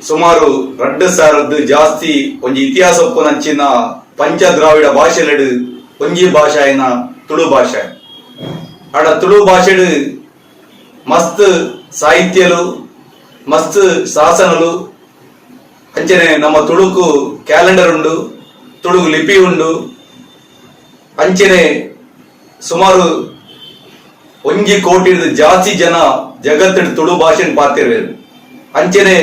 ಸುಮಾರು ರಡ್ಡು ಸಾವಿರದ್ದು ಜಾಸ್ತಿ ಒಂಜಿ ಇತಿಹಾಸ ಉಪ್ಪುನಂಚಿನ ಪಂಚ ದ್ರಾವಿಡ ಭಾಷೆಲೆಡ್ ಒಂಜಿ ಭಾಷೆ ಆಯಿನ ತುಳು ಭಾಷೆ. ಆಡ ತುಳು ಭಾಷೆಡ್ ಮಸ್ತ್ ಸಾಹಿತ್ಯಲು, ಮಸ್ತ್ ಶಾಸನಲು, ಅಂಚನೆ ನಮ್ಮ ತುಳುಕು ಕ್ಯಾಲೆಂಡರ್ ಉಂಡು, ತುಳು ಲಿಪಿ ಉಂಡು. ಅಂಚನೆ ಸುಮಾರು 1 ಕೋಟಿ ಜಾಸ್ತಿ ಜನ ಜಗತ್ತಿನ ತುಳು ಭಾಷೆನ್ ಪಾತೆರ್ವೆರ್. ಅಂಚನೆ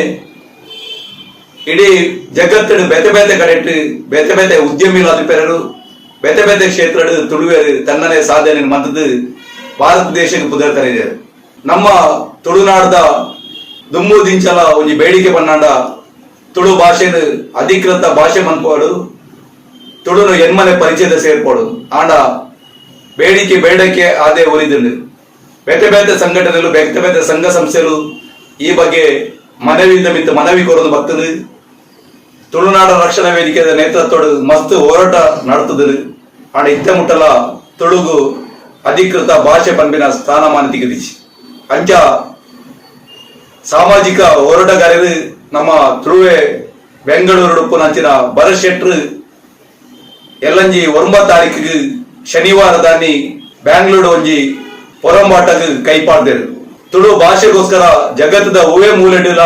ಇಡೀ ಜಗತ್ತಿನ ಬೇತೆ ಬೇತೆ ಕಡೆಟ್ ಬೇತೆ ಬೇತೆ ಉದ್ಯಮಿಲಾದಿಪೆರರು, ಬೇತೆ ಬೇತೆ ಕ್ಷೇತ್ರಡ್ ತುಳುವೆರ್ ತನ್ನನೇ ಸಾಧನೆ ಮಂತದ್ದು ಭಾರತ ದೇಶಕ್ಕೆ ಪುದರ್ ತರಿದರು. ನಮ್ಮ ತುಳುನಾಡ್ದ ದುಂಬು ದಿಂಚಲ ಒಂಜಿ ಬೇಡಿಕೆ ಪನ್ನಂಡ, ತುಳು ಭಾಷೆನ್ ಅಧಿಕೃತ ಭಾಷೆ ಮನ್ಪೋಡು, ತುಳುನು ಎನ್ಮನೆ ಪರಿಚಯದ ಸೇರ್ಪೋಡು. ಆಂಡ ಬೇಡಿಕೆ ಬೇಡಕ್ಕೆ ಆದೇ ಒರಿದುಂಡು. ಬೇತೆ ಬೇತೆ ಸಂಘಟನೆಲು, ಬೇತೆ ಬೇತೆ ಸಂಘ ಸಂಸ್ಥೆಲು ಈ ಬಗ್ಗೆ ಮನವಿ ಮಿತ್ತ ಮನವಿ ಕೊರದು ಬರ್ತದೆ. ತುಳುನಾಡ ರಕ್ಷಣಾ ವೇದಿಕೆದ ನೇತೃತ್ವಡ್ ಮಸ್ತ್ ಹೋರಾಟ ನಡೆತದ. ಆಂಡ ಇತ್ತೆ ಮುಟ್ಟಲ ತುಳುಗು ಅಧಿಕೃತ ಭಾಷೆ ಪನ್ಪಿನ ಸ್ಥಾನಮಾನ ತಿಕ್ಕದಿಜಿ. ಅಂಚ ಸಾಮಾಜಿಕ ಹೋರಾಟಗಾರರು ನಮ್ಮ ತುಳುವೆ ಬೆಂಗಳೂರು ಉಪ್ಪುನಂಚಿನ ಭರತ್ ಶೆಟ್ರು ಎಲ್ಲಂಜಿ 9 ತಾರೀಕಿಗೆ ಶನಿವಾರದಾನಿ ಬ್ಯಾಂಗ್ಳೂರು ಒಂಜಿ ಪೊರಂಬಾಟಗ್ ಕೈಪಾಡ್ದೇರು. ತುಳು ಭಾಷೆಗೋಸ್ಕರ ಜಗತ್ತದ ಹೂವೇ ಮೂಲೆಡುಲ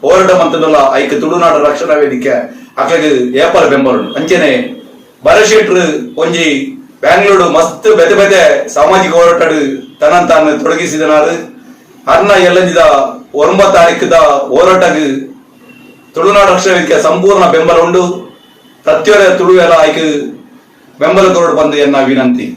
ಹೋರಾಟ ಮಂತದಲ್ಲ, ಐಕ್ ತುಳುನಾಡ ರಕ್ಷಣಾ ವೇದಿಕೆ ಅಕ್ಲೆಗ್ ಏಪಲ ಬೆಂಬಲ. ಅಂಚನೆ ಭರತ್ ಶೆಟ್ರು ಒಂಜಿ ಬ್ಯಾಂಗ್ಳೂರು ಮಸ್ತ್ ಬೇತೆ ಬೇತೆ ಸಾಮಾಜಿಕ ಹೋರಾಟ ತನ್ನನ್ ತಾನು ತೊಡಗಿಸಿದನಾರು. ಅರ್ನ ಎಲ್ಲಂಜಿದ 9 ತಾರೀಕುದ ಹೋರಾಟಗ್ ತುಳುನಾಡು ರಕ್ಷಣಾ ವೇದಿಕೆ ಸಂಪೂರ್ಣ ಬೆಂಬಲ ಉಂಡು. ಪ್ರತಿಯೊರ ತುಳುವೆಲ ಐಕ್ ಬೆಂಬಲ ಕೊರಡು ಬಂದು ಎನ್ನ ವಿನಂತಿ.